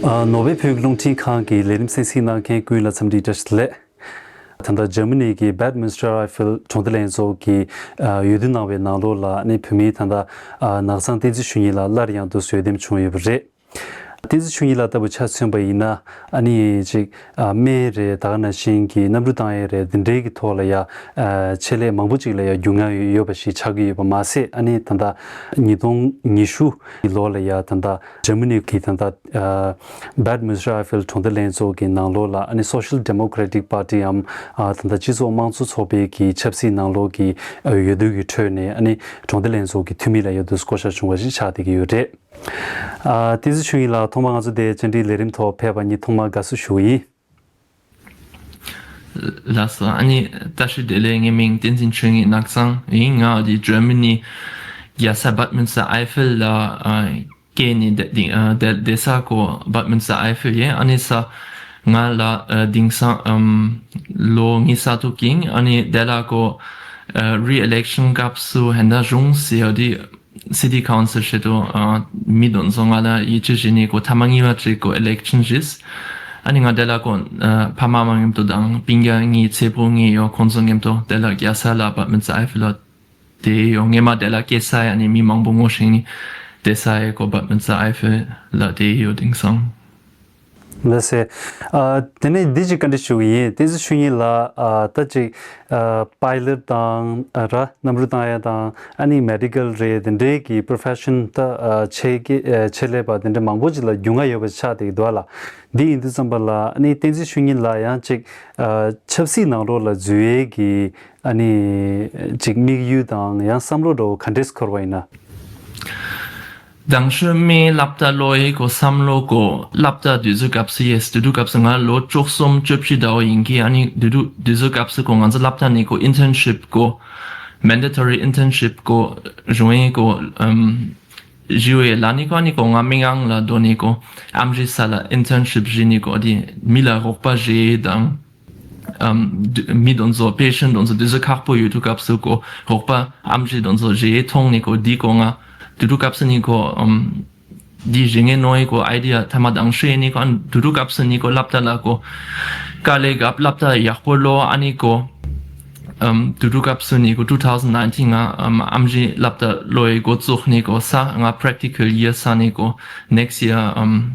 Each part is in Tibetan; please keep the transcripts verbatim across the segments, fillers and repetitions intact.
ཨ། ནོར་ཝེ་བོད་ཀྱི་རླུང་འཕྲིན་ཁང་གི་ལས་རིམ་གསན་གཟིགས་གནང་མཁན་ཀུན་ལ་འཚམས་འདྲི་བཀྲ་ཤིས་བདེ་ལེགས། ད་ལྟ་འཇར་མ་ནི་གི་Bad Münstereifel གྲོང་སྡེ་ལྷན་ཚོགས་ཀྱིས་ཨ་འོས་བསྡུ་གནང་བའི་ནང་ལོགས་ལ་ནི་བོད་མིའི་ད་ལྟ་ཨ་ནགས་ཚང་བསྟན་འཛིན་ཆོས་ཉིད་ལགས་སླར་ཡང་དུ་འོས་འདེམས་བྱུང་ཡོད་པ་རེད། བསྟན་འཛིན་ཆོས་ཉིད་ལགས་ལྟ་བུ་ཆ་མཚོན་པ་ཡིན་ན་ཨ་ནི་ཅིག་ཨ་སྨན་རེད། ད་ག་ནང་བཞིན་གྱི་གནམ་གྲུ་བཏང་ཡས་རེད། འདི་འདྲའི་གི་ཐོག་ལ་ཡ་ཨ་ཆེད་ལས་མང་པོ་ཅིག་ལ་ཡ་རྒྱུས་མངའ་ཡོད་པ་ཞིག་ཆགས་ཀྱི་ཡོད་པ་མ་ཟད། ཨ་ནི་ད་ལྟ་ཉིས་སྟོང་ཉི་ཤུ་གི་ལོ་ལ་ཡ་ད་ལྟ་འཇར་མ་ནི་གི་ད་ལྟ་ཨ་Bad Münstereifel གྲོང་སྡེ་ལྷན་ཚོགས་ཀྱི་ནང་ལོགས་ལ་ཨ་ནི་Social Democratic Party འམ་ཨ་ད་ལྟ་སྤྱི་ཚོགས་དམངས་གཙོ་ཚོགས་པའི་གི་ཆབ་སྲིད་ནང་ལོགས་ཀྱི་ཨ་འོས་བསྡུ་གི་ཁྲོད་ནས་ཨ་ནི་གྲོང་སྡེ་ལྷན་ཚོགས་ཀྱི་འཐུས་མི་ལ་ཡ་དུ་བསྐོ་བཞག་བྱུང་བ་ཞིག་ཆགས་བསྡད་ཀྱི་ཡོད་རེད། ཨ་བསྟན་འཛིན་ཆོས་ཉིད་ལགས། ཐོག་མར་ང་ཚོ་འདིའི་བཅར་འདྲིའི་ལས་རིམ་ཐོག་ཕེབས་པར་ངས་ཐོག་མར་དགའ་བསུ་ཞུ་གི་ཡིན། ལགས་སོ། ཨ་ནི་བཀྲ་ཤིས་བདེ་ལེགས། ངའི་མིང་བསྟན་འཛིན་ཆོས་ཉིད་ནགས་ཚང་ཡིན། ང་འདི་འཇར་མ་ནི་རྒྱལ་ས་Bad Münstereifel ལ་ཨ་སྐྱེས་ནས་བསྡད་བསྡད་ས་གོ Bad Münstereifel ཡིན། ཨ་ནི་ས་ང་ལ་ཨ་དེང་སང་ཨམ་ལོ་ཉི་ཤུ་རྩ་དྲུག་ཡིན། ཨ་ནི་དེ་ལ་གོ་ཨ་re-election སྐབས་སུ་ཧན་ད་གཞུང་ཟེར་ཡོད་དེ། City Council ཞེས་དུ་ཨ་མི་དོན་བཟོ་ང་ལ་ཡིད་ཆེས་བྱས་ནས་གོ་ཐ་མ་གཉིས་པ་ཅིག་གོ་election བྱས། ཨ་ནི་ང་དེ་ལ་གོ་ཨ་ཕ་མ་མ་མཉམ་དུ་དང་སྤུན་ཀྱག་གཉིས་ཚེ་ཕོ་གཉིས་ཡོད། ཁོང་ཚོ་མཉམ་དུ་དེ་ལ་རྒྱལ་ས་ལ་Bad Münstereifel ལ་བསྡད་ཡོད། ངས་མ་དེ་ལ་སྐྱེས་ས་ཡ་ནི་མི་མང་པོ་ངོ་ཤེས་ནི་བསྡད་ས་ཡ་གོ་Bad Münstereifel ལ་བསྡད་ཡོད་དེང་སང་། ལགས་སེ། ཨ་དེ་ནས་འདི་ཅིག་བཀའ་འདྲི་ཞུ་གི་ཡིན། བསྟན་འཛིན་ཆོས་ཉིད་ལགས། ཨ་ད་ཅིག་ཨ་pilot དང་ཨ་ར་གནམ་གྲུ་བཏང་ཡ་དང་ཨ་ནི་medical རེད། དེ་འདྲའི་གི་profession ད་ཨ་ཆེད་ཀྱི་ཨ་ཆེད་ལས་པ་དེ་འདྲ་མང་པོ་ཅིག་ལ་རྒྱུས་མངའ་ཡོད་པ་ཆགས་བསྡད་ཀྱི་འདུག་ཨ་ལ། འདི་ཡིན་དུས་ཙམ་པ་ལ་ཨ་ནི་བསྟན་འཛིན་ཆོས་ཉིད་ལགས་ཡང་ཅིག་ཨ་ཆབ་སྲིད་ནང་ལོགས་ལ་འཛུལ་ཡས་ཀྱི་ཨ་ནི་ཅིག་དམིགས་ཡུལ་དང་ཡང་བསམ་བློ་འདྲ་བོ་ག་འདྲས་འཁོར་བ་ཡིན་ན། དང་ཤོས་མི་སློབ་གྲྭ་ལོ་ཡི་གོ་བསམ་བློ་གོ་སློབ་གྲྭ་དུས་ཚོད་སྐབས་སུ་ཡེས་དུས་དུས་སྐབས་སུ་ང་ལོ་བཅུ་གསུམ་བཅུ་བཞི་འདྲ་བོ་ཡིན་གྱི། ཨ་ནི་དུས་དུས་དུས་ཚོད་སྐབས་སུ་གོ་ང་ཚོ་སློབ་གྲྭ་ནས་གོ་internship གོ་mandatory internship གོ་གཞུང་ཡིན་གོ་ཨམ་ཞུ་ཡས་ལ་ནི་གོ་ཨ་ནི་གོ་ང་མི་ངང་ལ་འདོན་ནི་གོ་ཨམ་རི་ས་ལ་internship བྱས་ནི་གོ་དེ་མི་ལ་རོགས་པ་བྱས་དང་། ཨམ། མི་དེ་ཚོ་patient དེ་ཚོ་དུས་ཚོད་ཁག་པོ་ཡོད་དུས་སྐབས་སུ་གོ་རོགས་པ་ཨམ་ཆི་དེ་ཚོ་རེ་མཐོང་ནས་གོ་འདི་གོ་ང་དུས་དུས་སྐབས་སུ་ནི་གོ་ཨམ། འདི་རེ་ངའི་ནོ་ཡི་གོ་idea ཐ་མ་དང་ཤོས་ནི་གོ་ཨ་དུས་དུས་སྐབས་སུ་ནི་གོ་སློབ་གྲྭ་ལ་གོ་དཀའ་ལས་རྒྱབ་སློབ་གྲྭ་ཡག་པོ་ལོ་ཨ་ནི་གོ་ཨམ། དུས་དུས་སྐབས་སུ་ནི་གོ་two thousand nineteen ང་ཨམ་ཨམ་ཆི་སློབ་གྲྭ་ལོ་ཡི་འགོ་བཙུགས་ནི་གོ་ས་ང་practical ཡེ་ས་ནི་གོ་next year ཨམ།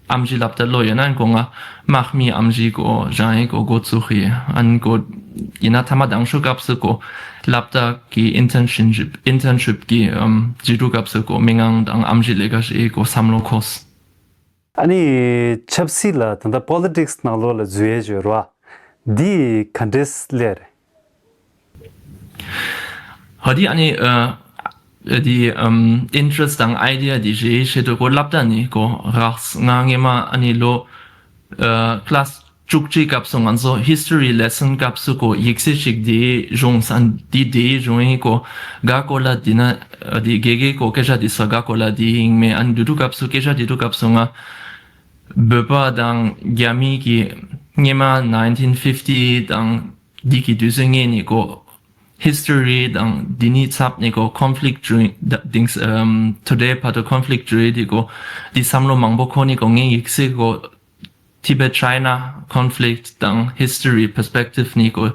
ཨམ་ཆི་སློབ་གྲྭ་ལོ་ཡོད་ན་ཨན་གོ་ང་དམག་མི་ཨམ་ཆི་གོ་རང་ཡིན་གོ་འགོ་བཙུགས་ཡིན། ཨན་གོ་ཡིན་ན་ཐ་མ་དང་ཤོས་སྐབས་སུ་གོ་སློབ་གྲྭ་གི་internship internship གི་ཨམ་ཇི་ཀྲུ་སྐབས་སུ་གོ་མི་ངང་དང་ཨམ་ཆི་ལས་ཀ་བྱེད་གོ་བསམ་བློ་འཁོར། ཨ་ནི་ཆབ་སྲིད་ལ་ད་ལྟ་politics ནང་ལོགས་ལ་འཛུལ་ཡས་བྱོས་རོ། འདི་ག་འདྲས་སླེབས་རེད། ཧ་དི་ཨ་ནི་ཨ་དི་ཨམ་interest དང་idea དི་རེད་ཤེས་དུ་གོ་སློབ་གྲྭ་ནི་གོ་རགས་ང་ངེ་མ་ཨ་ནི་ལོ་ཨ་class བཅུ་གཅིག་སྐབས་སུ་ང་ཚོ་history lesson སྐབས་སུ་གོ་ཡིག་ཚད་ཞིག་དེ་རུང་སན་དི་དེ་རུང་ཡིན་གོ་ག་གོ་ལ་དི་ན་དི་དགེ་རྒན་གོ་སྐད་ཆ་དི་སོ་ག་གོ་ལ་དི་ཡིན་མེ་ཨ་ནི་དུ་དུ་སྐབས་སུ་སྐད་ཆ་དི་དུ་སྐབས་སུ་ང་བོད་པ་དང་རྒྱ་མི་གི་ངེ་མ་nineteen fifty དང་འདི་གི་དུས་ཚོད་ངེས་ནི་གོ་history དང་འདི་ནི་ཚབ་ནི་གོ་conflict བརྗོད་ཡིན་ད་དིང་ཨམ་today བར་དུ་conflict བརྗོད་ཡིན་འདི་གོ་འདི་བསམ་བློ་མང་པོ་འཁོར་ནི་གོ་ངའི་ཡིག་ཚད་གོ་Tibet China conflict དང་history perspective ནི་གོ་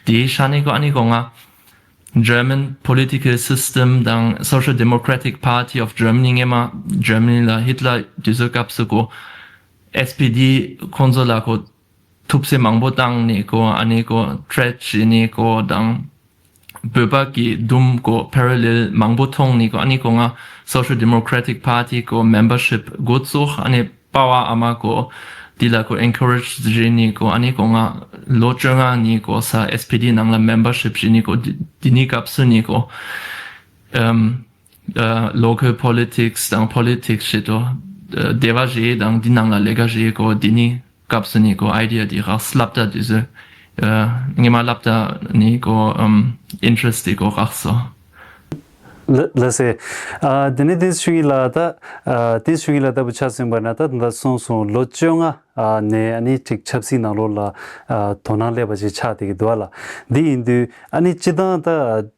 འདི་ཤ་ནི་གོ་ཨ་ནི་གོ་ང་German political system དང་Social Democratic Party of Germany ངེ་མ་Germany ལ་Hitler དུས་ཚོད་སྐབས་སུ་གོ་S P D ཁོང་ཚོ་ལ་གོ་ཐུབ་ཚེ་མང་པོ་བཏང་ནས་གོ་ཨ་ནི་གོ་threat བྱས་ནས་གོ་དང་བོད་པ་གི་དུམ་གོ་parallel མང་པོ་མཐོང་ནས་གོ་ཨ་ནི་གོ་ང་Social Democratic Party གོ་membership འགོ་བཙུགས། ཨ་ནི་པ་ཝ་ཨ་མ་གོ་འདི་ལ་གོ་encourage བྱས་ནས་གོ་ཨ་ནི་གོ་ང་ལོ་བཅོ་ལྔ་ནས་གོ་ས་S P D ནང་ལ་membership བྱས་ནས་གོ་འདི་འདི་ནི་སྐབས་སུ་ནི་གོ་ཨམ། ཨ་local politics དང་politics ཞེས་དོ། ཨ་སྡེ་བ་རེ་དང་འདི་ནང་ལ་ལས་ཀ་རེ་གོ་འདི་ནི་སྐབས་སུ་ནི་གོ་idea འདི་རགས་སློབ་གྲྭ་འདི་ཚོ་ཨ་ངེ་མ་སློབ་གྲྭ་ནི་གོ་ཨམ་interest འདི་གོ་རགས་སོ། ལ་ལ་སེ། ཨ་དེ་ནས་བསྟན་འཛིན་ཆོས་ཉིད་ལགས་ད་ཨ་བསྟན་འཛིན་ཆོས་ཉིད་ལགས་ལྟ་བུ་ཆ་མཚོན་པ་ན་ད་ད་སོང་སོང་ལོ་བཅོ་ལྔ་ཨ་ནས་ཨ་ནི་ཅིག་ཆབ་སྲིད་ནང་ལོགས་ལ་ཨ་དོ་སྣང་སླེབས་པ་ཅིག་ཆགས་བསྡད་ཀྱི་འདུག་ཨ་ལ། འདི་ཡིན་དུས་ཨ་ནི་སྤྱི་བཏང་ད་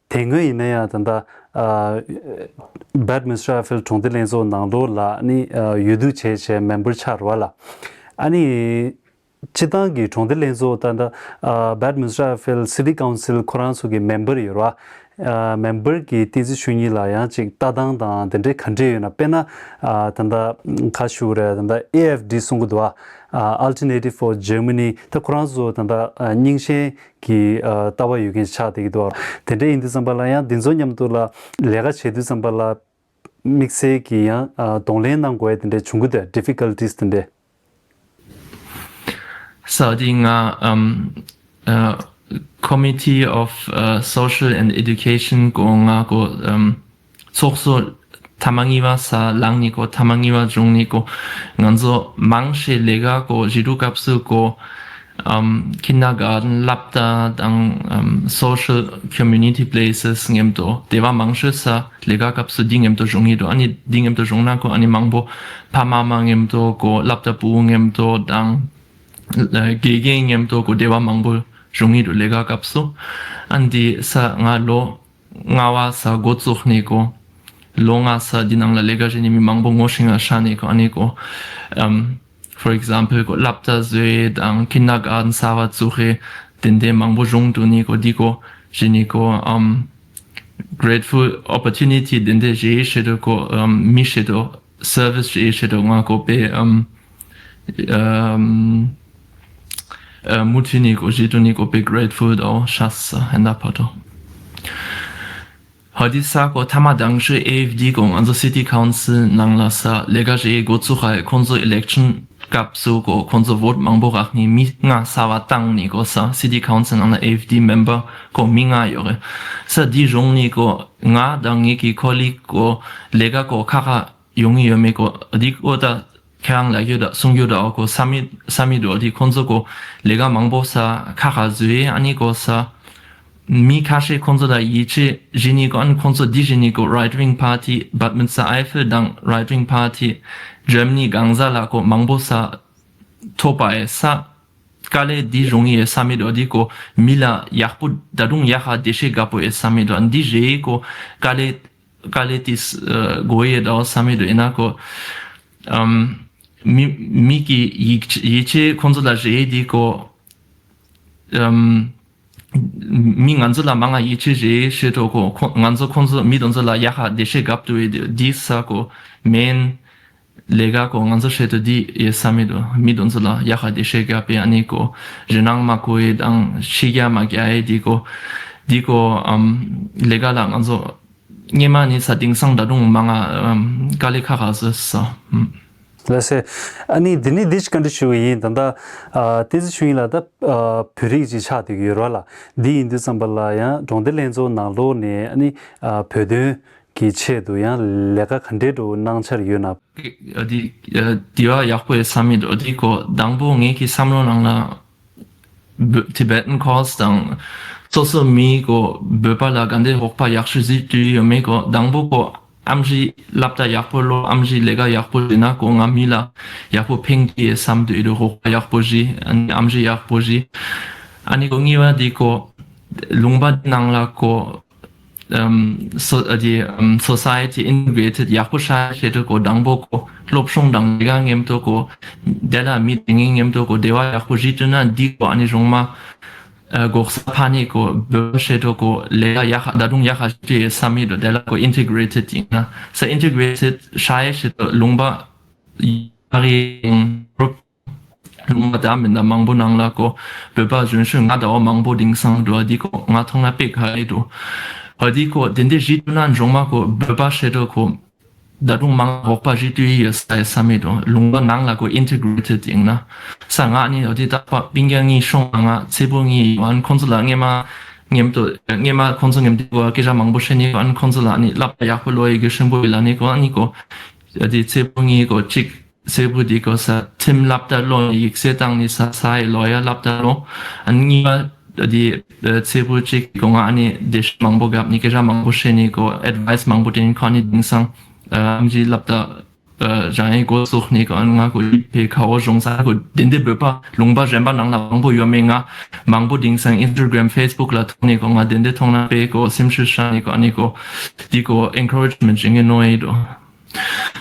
དེ་སྔོན་ཡིན་ན་ཡང་ད་ད་ ཨ་Bad Münstereifel གྲོང་སྡེ་ལྷན་ཚོགས་ནང་ལོགས་ལ་ནི་ཨ་འོས་བསྡུ་བྱས་བྱས་མེམ་བར་ཆགས་རེད་བ་ལ། ཨ་ནི་སྤྱི་བཏང་གི་གྲོང་སྡེ་ལྷན་ཚོགས་ད་ལྟ་ཨ་Bad Münstereifel City Council ཁོ་རང་ཚོ་གི་མེམ་བར་ཡོད་རེད་བ། ཨ་མེམ་བར་གྱི་བསྟན་འཛིན་ཆོས་ཉིད་ལ་ཡང་ཅིག་ལྟ་སྟངས་དང་དེ་འདྲའི་ག་འདྲས་ཡོད་ན། དཔེར་ན་ཨ་ད་ལྟ་ག་ཞུ་རེད། ད་ལྟ་ཨེ་ཨེཕ་ཌི་གསུང་གི་འདུག་བ། ཨ་Alternative for Germany ད་ཁོ་རང་ཚོ་ད་ལྟ་ཨ་རྙིང་ཞེན་གྱི་ཨ་ལྟ་བ་ཡོད་མཁན་ཆགས་བསྡད་ཀྱི་འདུག་བ། དེ་འདྲ་ཡིན་དུས་ཙམ་པ་ལ་ཡང་འདི་ཚོ་མཉམ་དུ་ལ་ལས་ཀ་བྱེད་དུས་ཙམ་པ་ལ་དམིགས་བསལ་གྱི་ཡང་ཨ་གདོང་ལེན་གནང་དགོས་ཡ་དེ་འདྲ་བྱུང་གི་འདུག difficulties དེ་འདྲ། ས་འདི་ང་ཨམ་ཨ་Committee of ཨ་Social and Education གོ་ང་གོ་ཨམ་ཚོགས་གཙོ་ཐ་མ་གཉིས་པ་ས་ལངས་ནི་གོ་ཐ་མ་གཉིས་པ་བྱུང་ནི་གོ་ང་ཚོ་མང་ཆེ་ལས་ཀ་གོ་བྱེད་དུས་སྐབས་སུ་གོ་ཨམ་kindergarten སློབ་གྲྭ་དང་ཨམ་social community places མཉམ་དུ་སྡེ་བ་མང་ཤོས་ས་ལས་ཀ་སྐབས་སུ་འདི་མཉམ་དུ་བྱུང་ཡི་འདུག་ཨ་ནི་འདི་མཉམ་དུ་བྱུང་ན་གོ་ཨ་ནི་མང་པོ་ཕ་མ་མ་མཉམ་དུ་གོ་སློབ་གྲྭ་ཕྲུ་གུ་མཉམ་དུ་དང་དགེ་རྒན་མཉམ་དུ་གོ་འབྲེལ་བ་མང་པོ་བྱུང་ཡི་འདུག་ལས་ཀ་སྐབས་སུ། ཨ་ནི་འདི་ས་ང་ལོ་ལྔ་པ་ས་འགོ་བཙུགས་ནས་གོ་ལོ་ལྔ་ས་འདི་ནང་ལ་ལས་ཀ་བྱེད་ནི་མི་མང་པོ་ངོ་ཤེས་ང་ཤ་ནས་གོ་ཨ་ནི་གོ་ཨམ་for example གོ་སློབ་གྲྭ་བཟོས་དང་kindergarten གསར་པ་བཙུགས་ཧེ་དེ་འདྲ་མང་པོ་བྱུང་འདུག་ནི་གོ་འདི་གོ་བྱེད་ནི་གོ་ཨམ་grateful opportunity དེ་འདྲ་རེད་ཤེས་འདུག་གོ་ཨམ་མི་ཤེས་འདུག service རེད་ཤེས་འདུག་ང་གོ་པའི་ཨམ་ཨམ་ཨ་མུ་མཐུད་ནས་གོ་བྱེད་འདུག་ནི་གོ་པའི་grateful དོ་ཤ་ས་ཧན་ད་ཕ་ཏོ། ཧ་དི་ས་གོ་ཐ་མ་དང་ཤོས་ཨེ་ཨེཕ་ཌི་གོ་ང་ཚོ་City Council ནང་ལ་ས་ལས་ཀ་རེད་འགོ་བཙུགས་ཧ་ཁོང་ཚོ་election སྐབས་སུ་གོ་ཁོང་ཚོ་vote མང་པོ་བཀག་ནས་མི་ལྔ་གསར་པ་བཏང་ནས་གོ་ས་City Council ནང་ལ་ཨེ་ཨེཕ་ཌི་member གོ་མི་ལྔ་ཡོད་རེད། ས་འདི་རུང་ནས་གོ་ང་དང་ངེད་ཀྱི་colleague གོ་ལས་ཀ་གོ་ཁ་ཁ་ཡོང་ངི་ཡོད་མེད་གོ་འདི་གོ་ད་ཁྱེད་རང་ལ་ཡོད་ད་གསུང་རྒྱུ་ད་གོ་ས་མི་ས་མི་འགྲོ་འདི་ཁོང་ཚོ་གོ་ལས་ཀ་མང་པོ་ས་ཁ་ཁ་བཟོས་ཨ་ནི་གོ་ས། མི་ཁ་ཤས་ཁོང་ཚོ་ལ་ཡིད་ཆེས་བྱེད་ནི་གོ་ཨ་ནི་ཁོང་ཚོ་འདི་བྱེད་ནི་གོ་Right Wing Party Bad Münstereifel དང་Right Wing Party Germany གང་ཟག་ལ་གོ་མང་པོ་ས་ཐོབ་པ་ཨེ་ས་དཀའ་ལས་འདི་རུང་ཡེ་ས་མི་འགྲོ་འདི་གོ་མི་ལ་ཡག་པོ་ད་དུང་ཡག་ཧ་བདེ་ཤེས་དགའ་པོ་ཨེ་ས་མི་འགྲོ་འདི་རེད་གོ་དཀའ་ལས་དཀའ་ལས་ཏིས་གོ་ཡེ་ད་ས་མི་འགྲོ་ཡིན་ན་གོ་ཨམ་མི་མི་གི་ཡིད་ཡིད་ཆེས་ཁོང་ཚོ་ལ་རེད་འདི་གོ་ཨམ། མི་ང་ཚོ་ལ་མང་ང་ཡིད་ཆེས་རེད་ཤེས་འགྲོ་གོ་ཁོ་ང་ཚོ་ཁོང་ཚོ་མི་དེ་ཚོ་ལ་ཡག་ཧ་བདེ་ཤེས་དགའ་པོ་ཡོད་འདི་ས་གོ་མེན་ལས་ཀ་གོ་ང་ཚོ་ཤེས་འགྲོ་འདི་ཡེ་ས་མི་འདུག་མི་དེ་ཚོ་ལ་ཡག་ཧ་བདེ་ཤེས་དགའ་པོ་ཨ་ནི་གོ་རི་ནང་མ་གོ་ཡེ་དང་ཤི་རྒྱ་མ་རྒྱ་ཡེ་འདི་གོ་འདི་གོ་ཨམ་ལས་ཀ་ལ་ང་ཚོ་སྔོན་མ་ནི་ས་དེང་སང་ད་དུང་མང་ང་ཨམ་དཀའ་ལས་ཁག་ཁག་བཟོས་ས། ལགས་སེ། ཨ་ནི་འདི་ནི་འདི་ཞིག་བཀའ་འདྲི་ཞུ་གི་ཡིན། ད་ལྟ་ཨ་བསྟན་འཛིན་ཆོས་དབྱིངས་ལགས་ད་ཨ་བོད་རིགས་ཅིག་ཆགས་བསྡད་ཀྱི་ཡོད་རེད་བ་ལ། འདི་ཡིན་དུས་ཙམ་པ་ལ་ཡང་གྲོང་སྡེ་ལྷན་ཚོགས་ནང་ལོགས་ནས་ཨ་ནི་ཨ་བོད་དོན་གྱི་ཆེད་དུ་ཡང་ལས་ཀ་ག་འདྲའི་འགྲོ་གནང་འཆར་ཡོད་ན། ཨ་འདི་ཨ་འདི་བ་ཡག་པོ་ཡོད་ས་མི་འགྲོ་འདི་གོ་དང་པོ་ངེད་ཀྱི་བསམ་བློ་ནང་ལ། བོད་Tibetan cause དང་སོ་སོ་མི་གོ་བོད་པ་ལ་ག་འདྲ་རོགས་པ་ཡག་ཤོས་ཟིག་བསྡུས་ཡོད་མེད་གོ་དང་པོ་གོ་ཨམ་ཆི་སློབ་གྲྭ་ཡག་པོ་ལོ་ཨམ་ཆི་ལས་ཀ་ཡག་པོ་བྱས་ན་གོ་ང་མི་ལ་ཡག་པོ་ཕན་གྱི་བསམ་དུ་ཡོད་རོགས་པ་ཡག་པོ་བྱས་ཨ་ནི་ཨམ་ཆི་ཡག་པོ་བྱས་ཨ་ནི་གོ་གཉིས་པ་འདི་གོ་ལུང་པ་འདི་ནང་ལ་གོ་ཨམ་སོ་ཨ་འདི་ཨམ་society integrated ཡག་པོ་ཤར་ཡ་ཆེད་དུ་གོ་དང་པོ་གོ་སློབ་སྦྱོང་དང་ལས་ཀ་མཉམ་དུ་གོ་དེ་ལ་མི་དེ་ངའི་མཉམ་དུ་གོ་འབྲེལ་བ་ཡག་པོ་བྱེད་ཐུབ་ན་འདི་གོ་ཨ་ནི་རོང་མ་ཨ་གོ་ས་ཕ་ནི་གོ་བོད་པ་ཆེད་དུ་གོ་ལས་ཀ་ཡག་ཧ་ད་དུང་ཡག་ཧ་ཞིག་བྱེད་ས་མི་འདུག་དེ་ལ་གོ་integrated ཡིན་ན་ས་integrated ཤར་ཡ་ཆེད་དུ་ལུང་པ་ཡག་གི་group ལུང་པ་འདྲ་མིན་འདྲ་མང་པོ་ནང་ལ་གོ་བོད་པ་གཞོན་གཞོན་ང་འདྲ་བ་མང་པོ་དེང་སང་འགྲོ་བ་འདི་གོ་ང་མཐོང་ན་དཔེ་ག་ཡེ་འགྲོ་བ་འདི་གོ་དེ་འདྲ་ཞིག་འདུག་ན་འབྱུང་མ་གོ་བོད་པ་ཤེས་འགྲོ་གོ་ད་དུང་མང་རོགས་པ་ཞིག་འདུག་ཡོད་ས་ཡོད་ས་མི་འགྲོ་ལུང་པ་ནང་ལ་གོ་integrated ཡིན་ན་ས་ང་ནི་འོ་དེ་ད་པ་པིང་ཀ་གཉིས་ཤོང་ང་ཚེ་པོ་གཉིས་ཡོང་ཁོང་ཚོ་ལ་སྔས་མ་སྔོན་དུ་སྔས་མ་ཁོང་ཚོ་སྔོན་དུ་གོ་སྐད་ཆ་མང་པོ་བཤད་ནི་ཡོང་ཁོང་ཚོ་ལ་ནི་སློབ་གྲྭ་ཡག་པོ་ལོ་ཡི་གེ་ཧྲིན་པོ་ཡི་ལ་ནི་གོ་ཨ་ནི་གོ་འོ་དེ་ཚེ་པོ་གཉིས་གོ་གཅིག་སེར་པོ་འདི་གོ་ས་ཁྲིམས་སློབ་གྲྭ་ལོ་ནི་ཡིག་ཚད་བཏང་ནི་ས་ས་ཡི་ལོ་ཡ་སློབ་གྲྭ་ལོ། ཨ་ནི་གཉིས་པ་འདི་ཚེ་པོ་གཅིག་གོ་ང་ཨ་ནི་བདེ་ཤོས་མང་པོ་བརྒྱབ་ནི་སྐད་ཆ་མང་པོ་བཤད་ནི་གོ་advice མང་པོ་སྤྲད་ནི་ཁོ་ཨ་ནི་དེང་སང་ཨམ་ཆི་སློབ་གྲྭ་ རང་ཡི་གོ་སོགས་ནི་གོ་ང་གོ་ཡིད་བེ་ཁ་བོ་གཞུང་ས་གོ་དེ་འདི་བོད་པ་ལུང་པ་གཞན་པ་ནང་ལ་མང་པོ་ཡོད་མེད་ང་མང་པོ་དེང་སང་Instagram Facebook ལ་མཐོང་ནི་གོ་ང་དེ་འདི་མཐོང་ན་པེ་གོ་སེམས་ཤུགས་ཤ་ནི་གོ་ཨ་ནི་གོ་དེ་གོ་encouragement ཅིག་ངེ་ནོ་ཡི་དོ།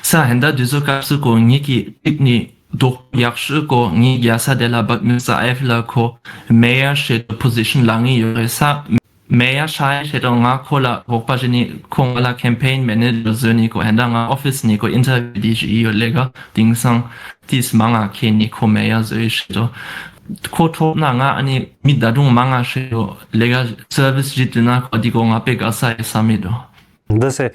ས་ཧན་ད་དུས་ཚོད་སྐབས་སུ་གོ་ངེད་ཀྱི་ཏིག་ནི་དོག་ཡག་ཤོས་གོ་ངེད་རྒྱ་ས་དེ་ལ་བག་མི་ས་ཨེ་ཕི་ལ་གོ་mayor ཞེས་པའི་position ལ་ངེད་ཡོད་རེད་ས། mayor ཞའི་ཞེས་དོ་ང་ཁོ་ལ་འོག་པ་ཞིག་ནི་ཁོ་ང་ལ་campaign manager བཟོས་ནི་གོ་ཧན་ད་ང་office ནི་གོ་interview དེ་ཞིག་ཡོད་ལས་ཀ་དེང་སང་ཏིས་མང་ང་ཁེ་ནི་ཁོ་mayor བཟོས་ཞེས་དོ། ཁོ་ཐོབ་ན་ང་ཨ་ནི་མི་ད་དུང་མང་ང་ཞེས་དོ་ལས་ཀ་service ཞིག་དུས་ན་གོ་དེ་གོ་ང་པེ་དགའ་ས་ཡི་ས་མི་དོ། འདི་ཟེར།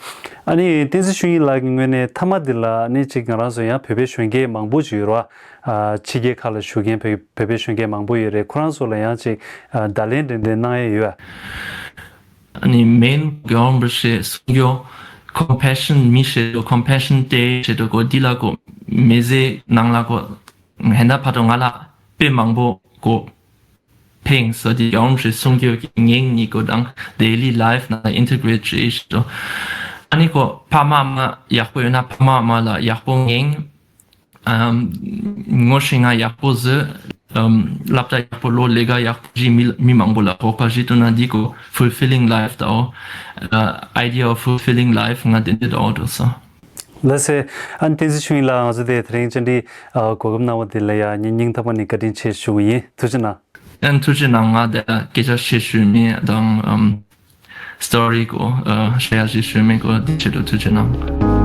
ཨ་ནི་བསྟན་འཛིན་ཆོས་དབྱིངས་ལགས་ཀྱི་ངོས་ནས་མཐའ་མ་འདི་ལ་ཨ་ནི་ཅིག་ང་རང་ཚོ་ཡང་བོད་པའི་གཞོན་སྐྱེས་མང་པོ་ཅིག་ཡོད་རེད་བ། ཕྱི་རྒྱལ་ཁག་ལ་བཞུགས་མཁན་བོད་བོད་པའི་གཞོན་སྐྱེས་མང་པོ་ཡོད་རེད། ཁོ་རང་ཚོ་ལ་ཡང་ཅིག་བརྡ་ལན་འདྲ་འདྲ་གནང་ཡས་ཡོད་ཨ། ཨ་ནི་main གྱོང་པོ་ཞེས་གསུང་རྒྱུ་compassion མི་ཞེས་དོ་compassion ཏེ་ཞེས་དོ་གོ་འདི་ལ་གོ་མི་ཟེ་ནང་ལ་གོ་ཧན་ད་ཕ་ཏོ་ང་ལ་དཔེ་མང་པོ་གོ་ཕེང་སོ་དེ་ཡོང་ཞེས་གསུང་རྒྱུ་གི་ངེས་གཉིས་གོ་དང་daily life ནང་ལ་integrate བྱེད་ཞེས་དོ། ཨ་ནི་གོ་ཕ་མ་མ་ཡག་པོ་ཡོད་ན་ཕ་མ་མ་ལ་ཡག་པོ་ངེས། ཨམ། ངོ་ཤེས་ང་ཡག་པོ་བཟོས། ཨམ། སློབ་གྲྭ་ཡག་པོ་ལོ་ལས་ཀ་ཡག་པོ་ཞིག་མི་མི་མང་པོ་ལ་གོ་ཁ་ཞིག་ཏུ་ན་འདི་གོ་fulfilling life དའོ། ཨ། idea of fulfilling life ང་དེ་འདྲ་དའོ་འགྲོ་སོང་། ལགས་སེ། ཨ་ནི་བསྟན་འཛིན་ཆོས་དབྱིངས་ལགས་ང་ཚོ་དེ་དེ་རིང་བཅར་འདྲི་ཨ་གོ་སྐབས་གནང་བ་དེ་ལ་ཡ་སྙིང་སྙིང་ཐག་པ་ནས་བཀའ་དྲིན་ཆེ་ཞུ་གི་ཡིན། ཐུགས་རྗེ་གནང་། ཨ་ནི་ཐུགས་རྗེ་གནང་། ང་དེ་སྐད་ཆ་བཤད་ཞུས་མེད་དང་ཨམ། story གོ་ཨ་share བྱེད་ཞུས་མེད་གོ་དེ་ཆེད་དུ་ཐུགས་རྗེ་གནང་།